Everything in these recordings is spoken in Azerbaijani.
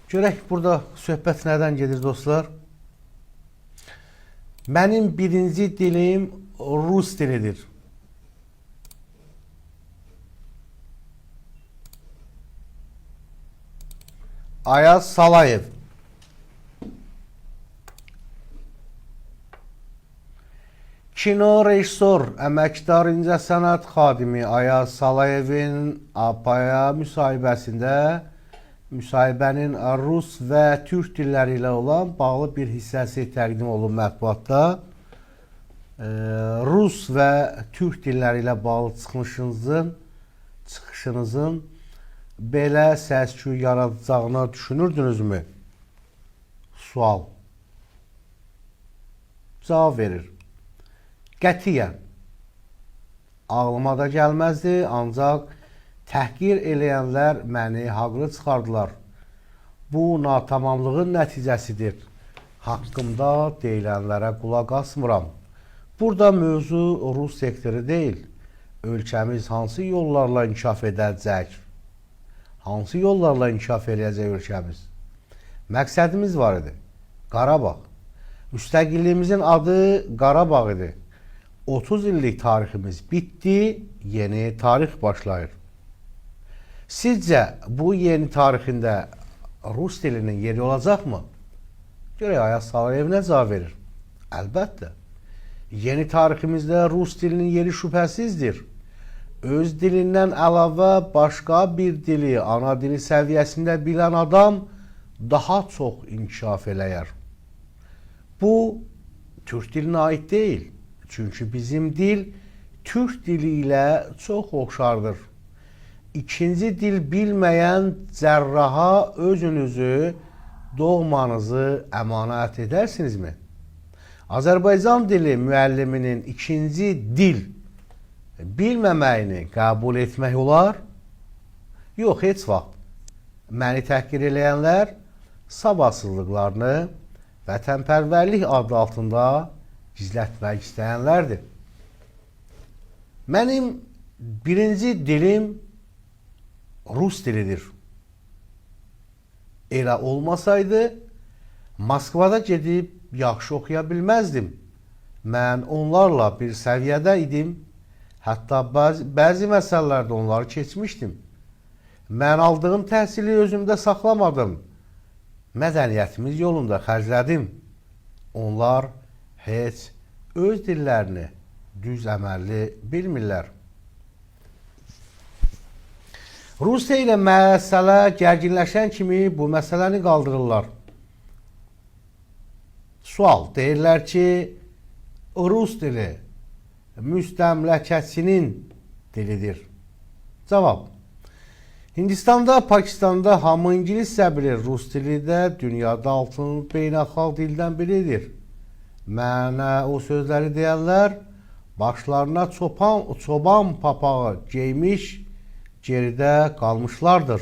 Görək burada söhbət nədən gedir dostlar? Mənim birinci dilim rus dilidir. Ayaz Salayev. Kino rejissor, əməkdar incəsənət xadimi Ayaz Salayevin APA-ya müsahibəsində müsahibənin rus və türk dilləri ilə olan bağlı bir hissəsi təqdim olunub mətbuatda. Rus və türk dilləri ilə bağlı çıxışınızın belə səs-küy yaradacağını düşünürdünüzmü? Sual. Cavab verir. Qətiyyən. Ağlıma da gəlməzdi, ancaq təhqir eləyənlər məni haqlı çıxardılar. Bu natamamlığın nəticəsidir. Haqqımda deyilənlərə qulaq asmıram. Burada mövzu rus sektoru deyil. Ölkəmiz hansı yollarla inkişaf edəcək? Hansı yollarla inkişaf eləyəcək ölkəmiz? Məqsədimiz var idi. Qarabağ. Müstəqilliyimizin adı Qarabağ idi. 30 illik tariximiz bitdi, yeni tarix başlayır. Sizcə bu yeni tarixində rus dilinin yeri olacaqmı? Görək Ayaz Salayev nə cavab verir? Əlbəttə. Yeni tariximizdə rus dilinin yeri şübhəsizdir. Öz dilindən əlavə başqa bir dili, ana dili səviyyəsində bilən adam daha çox inkişaf eləyər. Bu türk dilinə aid deyil. Çünki bizim dil türk dili ilə çox oxşardır. İkinci dil bilməyən cərraha özünüzü, doğmanızı əmanət edərsinizmi? Azərbaycan dili müəlliminin ikinci dil bilməməyini qəbul etmək olar? Yox, heç vaxt. Məni təhqir eləyənlər savadsızlıqlarını vətənpərvərlik adı altında gizlətmək istəyənlərdir. Mənim birinci dilim rus dilidir. Elə olmasaydı Moskvada gedib yaxşı oxuya bilməzdim. Mən onlarla bir səviyyədə idim. Hətta bəzi məsələlərdə onları keçmişdim. Mən aldığım təhsili özümdə saxlamadım. Mədəniyyətimiz yolunda xərclədim. Onlar heç öz dillərini düz əməlli bilmirlər. Rusiya ilə məsələ gərginləşən kimi bu məsələni qaldırırlar. Sual, deyirlər ki, rus dili müstəmləkəçinin dilidir. Cavab, Hindistanda, Pakistanda hamı ingiliscə bilir. Rus dili də dünyada altın beynəlxalq dildən biridir. Mənə o sözləri deyənlər başlarına çoban papağı geymiş, geridə qalmışlardır.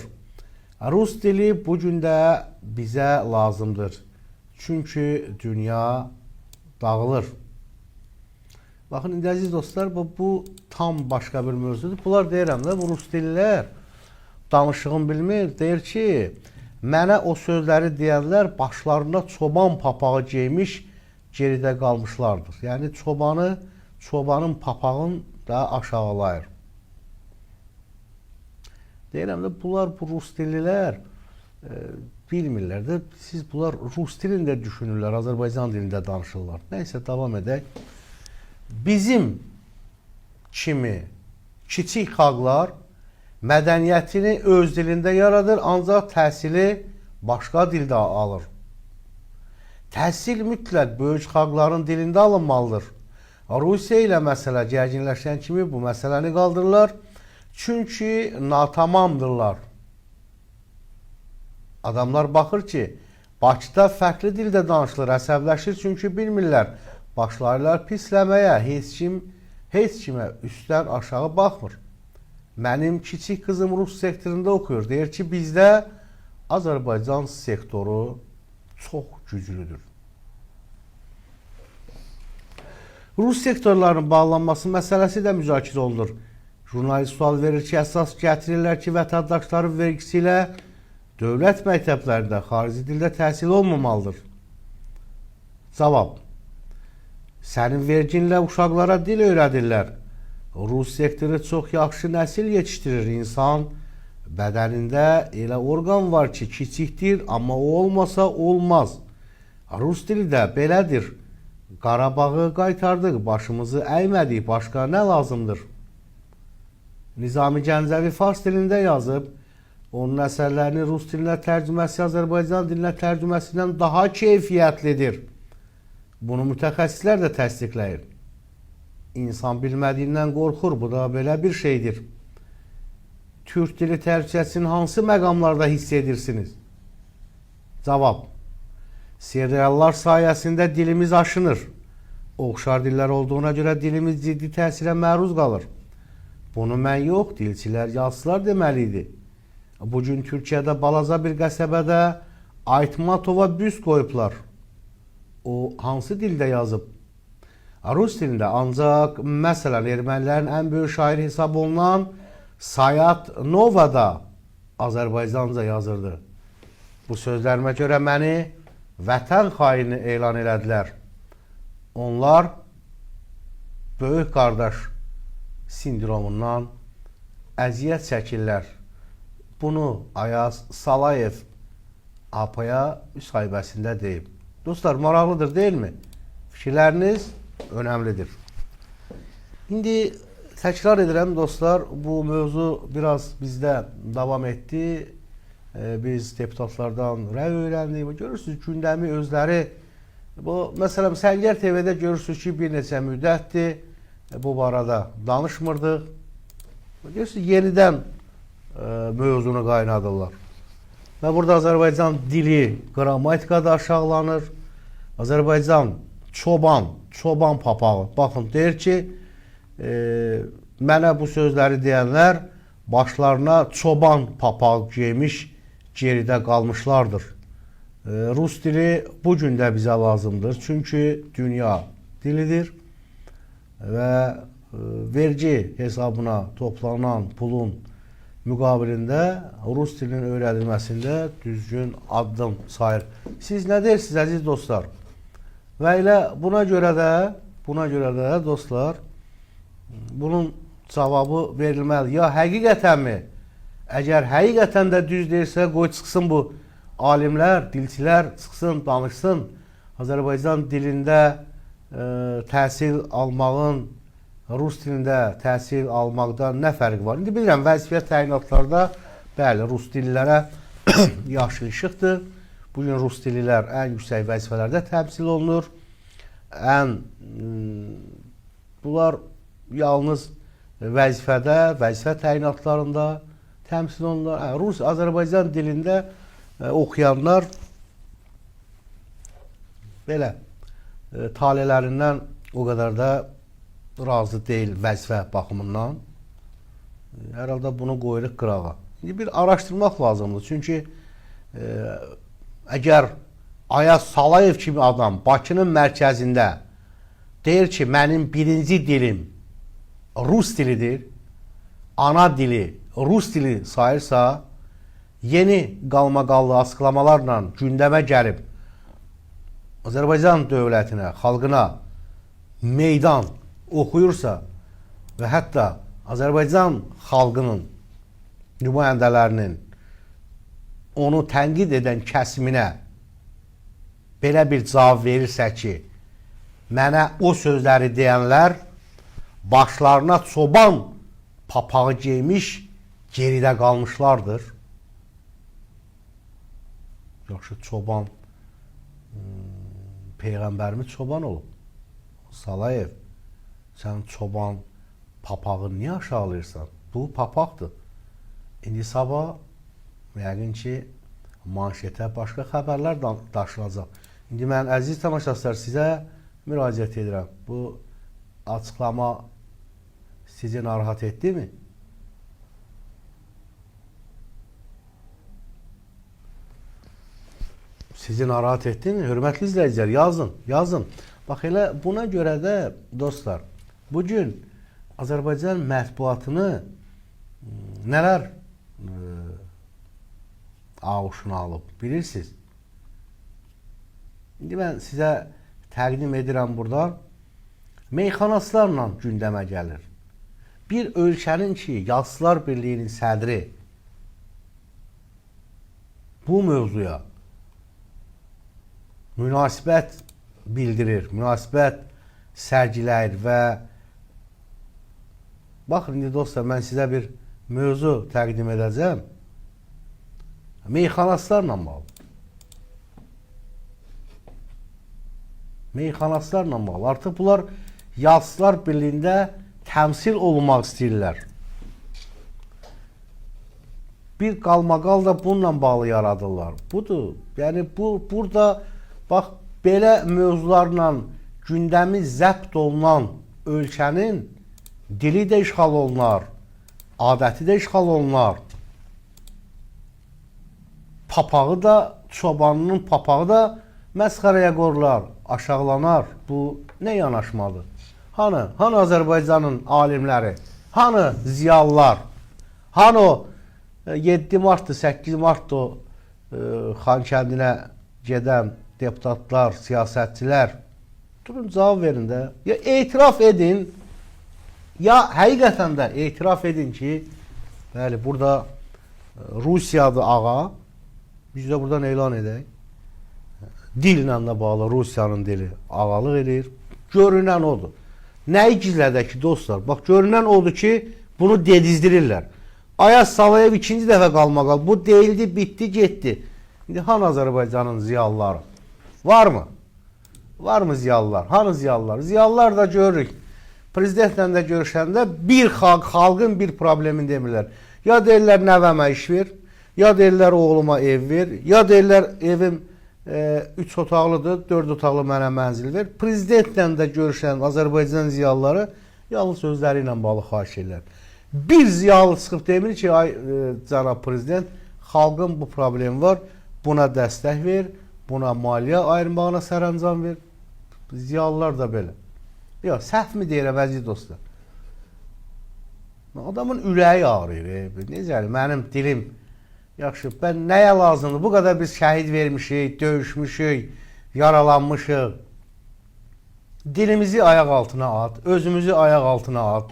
Rus dili bu gün də bizə lazımdır. Çünki dünya dağılır. Baxın, indi əziz dostlar, bu tam başqa bir mövzudur. Bunlar deyirəm də, bu rus dillilər danışığını bilmir. Deyir ki, mənə o sözləri deyənlər başlarına çoban papağı geymiş, geridə qalmışlardır. Yəni çobanın papağını da aşağılayır. Deyirəm də, bunlar bu rus dillilər bilmirlər də, siz bunlar rus dilində düşünürlər, Azərbaycan dilində danışırlar. Nəysə, davam edək. Bizim kimi kiçik xalqlar mədəniyyətini öz dilində yaradır, ancaq təhsili başqa dildə alır. Təhsil mütləq böyük xalqların dilində alınmalıdır. Rusiya ilə məsələ gərginləşən kimi bu məsələni qaldırırlar. Çünki natamamdırlar. Adamlar baxır ki, Bakıda fərqli dildə danışılır, əsəbləşir çünki bilmirlər. Başlayırlar pisləməyə, heç kimə üstdən aşağı baxmır. Mənim kiçik qızım rus sektorunda oxuyur. Deyir ki, bizdə Azərbaycan sektoru çox güclüdür. Rus sektorlarının bağlanması məsələsi də müzakirə olunur. Jurnalist sual verir ki, əsas gətirirlər ki, vətəndaşların vergisi ilə Dövlət məktəblərində xarici dildə təhsil olmamalıdır. Cavab: Sənin verginlə uşaqlara dil öyrədirlər. Rus sektoru çox yaxşı nəsil yetişdirir. İnsan bədənində elə orqan var ki, kiçikdir, amma o olmasa olmaz. Rus dili də belədir. Qarabağı qaytardıq, başımızı əymədik, başqa nə lazımdır? Nizami Gəncəvi fars dilində yazıb. Onun əsərlərinin rus dilinə tərcüməsi Azərbaycan dilinə tərcüməsindən daha keyfiyyətlidir. Bunu mütəxəssislər də təsdiqləyir. İnsan bilmədiyindən qorxur, bu da belə bir şeydir. Türk dili təhlükəsini hansı məqamlarda hiss edirsiniz? Cavab: Seriallar sayəsində dilimiz aşınır. Oxşar dillər olduğuna görə dilimiz ciddi təsirə məruz qalır. Bunu mən yox, dilçilər, yazıçılar deməli idi. Bugün Türkiyədə balaca bir qəsəbədə Aytmatova büst qoyublar. O hansı dildə yazıb? Rus dilində, ancaq məsələn ermənilərin ən böyük şairi hesab olunan Sayat Nova da Azərbaycanca yazırdı. Bu sözlərimə görə məni vətən xaini elan elədilər. Onlar böyük qardaş sindromundan əziyyət çəkirlər. Bunu Ayaz Salayev APA-ya müsahibəsində deyib. Dostlar, maraqlıdır, deyilmi? Fikirləriniz önəmlidir. İndi təkrar edirəm dostlar, bu mövzu biraz bizdə davam etdi. Biz deputatlardan rəy öyrəndik. Görürsünüz, gündəmi özləri, bu məsələn Səngər TV-də görürsünüz ki, bir neçə müddətdir bu barədə danışmırdıq. Görürsünüz, yenidən mövzunu qaynadırlar. Və burada Azərbaycan dili qrammatikada aşağılanır. Azərbaycan çoban papağı. Baxın, deyir ki, mənə bu sözləri deyənlər başlarına çoban papağı geymiş, geridə qalmışlardır. Rus dili bu gün də bizə lazımdır. Çünki dünya dilidir və vergi hesabına toplanan pulun müqabilində rus dilinin öyrədilməsində düzgün addım sayır. Siz nə deyirsiniz əziz dostlar? Və elə buna görə də dostlar, bunun cavabı verilməli. Ya həqiqətənmi? Əgər həqiqətən də düz deyirsə, qoy çıxsın bu alimlər, dilçilər çıxsın, danışsın. Azərbaycan dilində təhsil almağın rus dilində təhsil almaqda nə fərqi var? İndi bilirəm, vəzifə təyinatlarda bəli, rus dillilərə yaşıl işıqdır. Bugün rus dillilər ən yüksək vəzifələrdə təmsil olunur. Bunlar yalnız vəzifədə, vəzifə təyinatlarında təmsil olunur. Rus, Azərbaycan dilində oxuyanlar belə talelərindən o qədər də razı deyil vəzifə baxımından. Hər halda bunu qoyuruq qırağa. İndi bir araşdırmaq lazımdır. Çünki əgər Ayaz Salayev kimi adam Bakının mərkəzində deyir ki, mənim birinci dilim rus dilidir, ana dili rus dili sayırsa, yeni qalmaqallı açıqlamalarla gündəmə gəlib Azərbaycan dövlətinə, xalqına meydan oxuyursa və hətta Azərbaycan xalqının nümayəndələrinin onu tənqid edən kəsiminə belə bir cavab verirsə ki, mənə o sözləri deyənlər başlarına çoban papağı geymiş, geridə qalmışlardır. Yaxşı, çoban, Peyğəmbərimiz çoban olub. Salayev, sən çoban papağı niyə aşağılayırsan? Bu papaqdır. İndi sabah yəqin ki, manşetə başqa xəbərlər daşınacaq. İndi mən əziz tamaşaçılar sizə müraciət edirəm. Bu açıqlama sizi narahat etdi mi? Sizi narahat etdi mi? Hörmətli izləyicilər, yazın, yazın. Bax elə buna görə də dostlar, bugün Azərbaycan mətbuatını nələr Ağuşuna alıb, bilirsiniz. İndi mən sizə təqdim edirəm buradan. Meyxanaçılarla gündəmə gəlir. Bir ölkənin ki, Yazıçılar Birliyinin sədri bu mövzuya münasibət bildirir, münasibət sərgiləyir və baxın indi dostlar, mən sizə bir mövzu təqdim edəcəm. Meyxanaçılarla bağlı. Meyxanaçılarla bağlı. Artıq bunlar Yazıçılar Birliyində təmsil olunmaq istəyirlər. Bir qalmaqal da bununla bağlı yaradırlar. Budur. Yəni bu burada bax belə mövzularla gündəmi zəbt olunan ölkənin dili də işğal olunar, adəti də işğal olunar. Papağı da, çobanının papağı da məsxərəyə qorular, aşağılanar. Bu nə yanaşmadır? Hanı? Hanı Azərbaycanın alimləri? Hanı ziyalılar? Hanı o 7 martdır, 8 martdır o Xankəndinə gedən deputatlar, siyasətçilər? Durun cavab verin də. Ya etiraf edin, ya həqiqətən də etiraf edin ki, bəli, burada Rusiyadır ağa. Biz də buradan elan edək. Dillə də bağlı Rusiyanın dili ağalıq eləyir. Görünən odur. Nəyi gizlədək ki, dostlar? Bax, görünən odur ki, bunu dedizdirirlər. Ayaz Salayev ikinci dəfə qalmaqal. Bu deyildi, bitdi, getdi. İndi hanı Azərbaycanın ziyalıları? Var mı? Var mı ziyalılar? Hanı ziyalılar? Ziyalılar da görürük. Prezidentlə də görüşəndə bir xalqın bir problemini demirlər. Ya deyirlər nəvəmə iş ver, ya deyirlər oğluma ev ver, ya deyirlər evim 3 otaqlıdır, 4 otaqlı mənə mənzil ver. Prezidentlə də görüşən Azərbaycan ziyalıları yalnız özləri ilə bağlı xahiş edirlər. Bir ziyalı çıxıb demir ki, ay cənab prezident, xalqın bu problemi var, buna dəstək ver, buna maliyyə ayırmağına sərəncam ver. Ziyalılar da belə. Yox, səhvmi deyirəm əziz dostlar? Adamın ürəyi ağrıyır. Necə yəni, mənim dilim yaxşı, mən nəyə lazımdır? Bu qədər biz şəhid vermişik, döyüşmüşük, yaralanmışıq. Dilimizi ayaq altına at, özümüzü ayaq altına at,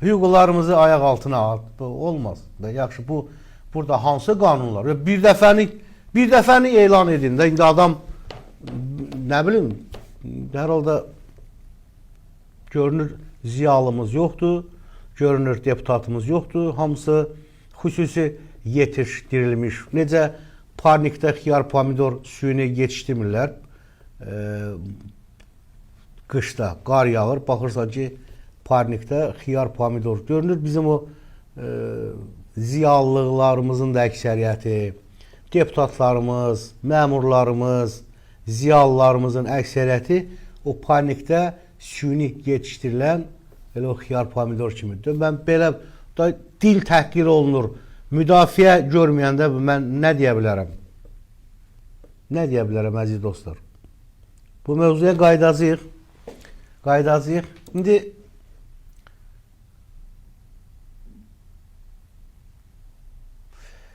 hüquqlarımızı ayaq altına at. Bu olmaz. Yaxşı, bu burada hansı qanunlar? Bir dəfəni elan edin də. İndi adam nə bilim, hər halda görünür ziyalımız yoxdur, görünür deputatımız yoxdur. Hamısı xüsusi yetişdirilmiş. Necə parnikdə xiyar, pomidor suyunu yetişdirmirlər. Qışda qar yağır, baxırsan ki, parnikdə xiyar, pomidor. Görünür bizim o ziyalılıqlarımızın da əksəriyyəti, deputatlarımız, məmurlarımız, ziyalılarımızın əksəriyyəti o panikdə süni yetişdirilən elə o xiyar, pomidor kimidir. Mən belə da dil təhqir olunur. Müdafiə görməyəndə mən nə deyə bilərəm? Nə deyə bilərəm əziz dostlar? Bu mövzuya qayıdacağıq. Qayıdacağıq. İndi